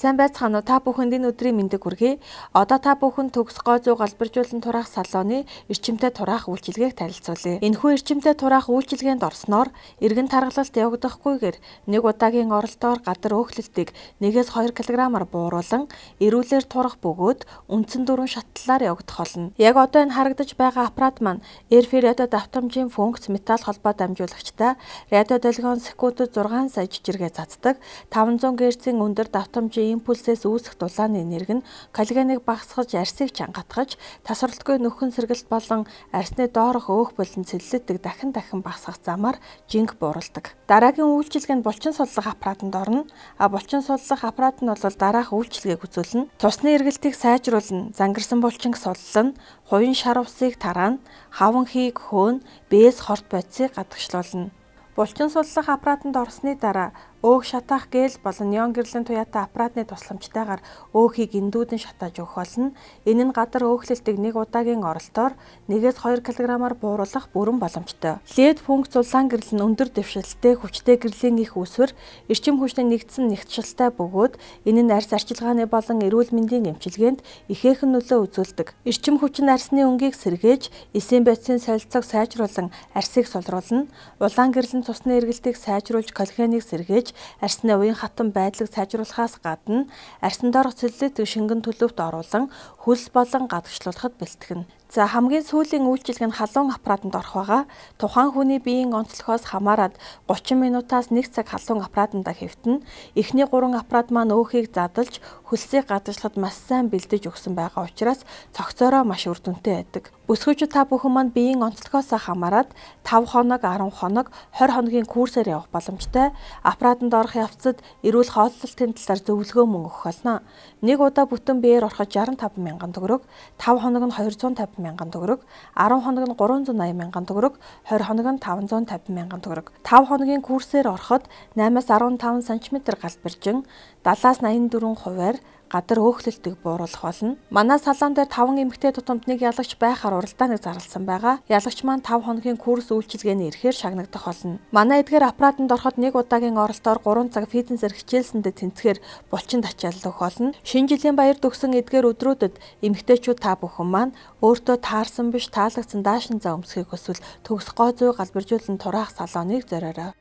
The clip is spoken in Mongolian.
Сайн байцгаана уу? Та бүхэнд энэ өдрийн мэндийг хүргэе. Одоо та бүхэн төгс гоо зүй галбиржуулан тураах салоны эрчимтэй тураах үйлчилгээг танилцуулъя. Энэхүү эрчимтэй тураах үйлчилгээнд орсноор эргэн таргалалт явагдахгүйгээр нэг удаагийн оролтоор гадар өөхлөлтийг 1-2 кг-аар бууруулан эрүүлэр турах бөгөөд үндсэн дөрвөн шатлалаар явагдах болно. Яг одоо энэ харагдаж байгаа аппарат маань Airfare радио давтамжийн функц металл холбоо дамжуулагчтай радио долгион секундэд 6 сая жижиргээ цацдаг 500 Гц-ийн өндөр давтамжийн импульсээс үүсэх дулааны энерги нь коллагеныг багасгаж, арьсыг чангатгаж, тасралтгүй нөхөн сэргэлт болон арьсны доорх өөх болон цэллэлтийг дахин дахин багасгах замаар жинг бууруулдаг. Дараагийн үйлчилгээ нь булчин суллах аппаратанд орно. Булчин суллах аппарат нь бол дараах үйлчилгээг үзүүлнэ. Цусны эргэлтийг сайжруулна, зангарсан булчинг суллана, хувийн шар усыг тараана, хаван хийг хөөнө, бээс хорт бодисыг гадагшлуулна. Булчин суллах аппаратанд орсны дараа өөх шатаах гель болон неон гэрлэн туяатай аппаратны тусламжтайгаар өөхийг эндүүдэн шатааж өгөх болно. Энэ нь гадар өөхлөлтийг нэг удаагийн оролтоор 1-2 кг-аар бууруулах бүрэн боломжтой. LED функц улаан гэрэл нь өндөр дэвшилттэй хүчтэй гэрлийн их үүсвэр эрчим хүчний нэгдсэн нэгтшилтэй бөгөөд энэ нь арьс арчилгааны болон эрүүл мэндийн эмчилгээнд ихээхэн нөлөө үзүүлдэг. Эрчим хүч нь арьсны өнгийг сэргээж, эсийн бодисын солилцоог сайжруулан арьсыг сулруулна. Улаан гэрэл нь цусны эргэлтийг сайжруулж коллагеныг сэргээж арьсны уян хатан байдлыг сайжруулахаас гадна арьсан доорх целлюлитийг шингэн төлөвт оруулан хөлс болон гадагшлуулахад бэлтгэнэ. За хамгийн сүүлийн үйлчилгээ нь халуун аппаратанд орох байгаа. Тухайн хүний биеийн онцлогоос хамаарат 30 минутаас 1 цаг халуун аппаратанда хэвтэнэ. Эхний 3 аппарат маань өөхийг задалж хөлсийг гадагшлахад маш сайн бэлдэж өгсөн байгаа учраас цогцоороо маш үр дүнтэй байдаг. Бүсгүйчүүд та бүхэн маань биеийн онцлогоос хамаарат 5 хоног, 10 хоног, 20 хоногийн курсээр явах боломжтой. Аппаратанд орох явцад эрүүл хооллолтын талаар зөвлөгөө мөн өгөх болно. Нэг удаа бүтэн биеэр ороход 65 мянган төгрөг, 5 хоног нь 250 мянган төгрөг, 10 хоног нь 380 мянган төгрөг, 20 хоног нь 550 мянган төгрөг. 5 хоногийн курсээр ороход 8-15 см галбиржин, 70-84 хувиар гадар өөхлөлтийг бууруулах болно. Манай салон дээр 5 эмэгтэй тутамд нэг ялагч байхаар уралдааныг зарласан байгаа. Ялагч маань 5 хоногийн курс үйлчилгээний эрхээр шагнагдах болно. Манай эдгээр аппаратанд ороход нэг удаагийн оролтоор 3 цаг фитнесээр хичээлсэндээ тэнцэхээр булчин ачаалал өгөх болно. Шинэ жилийн баяр төгсөн эдгээр өдрүүдэд эмэгтэйчүүд та бүхэн маань өөртөө таарсан биш таалагдсан даашин зан өмсөхийг хүсвэл төгс гоо зүй галбиржуулан тураах салоныг зориорой.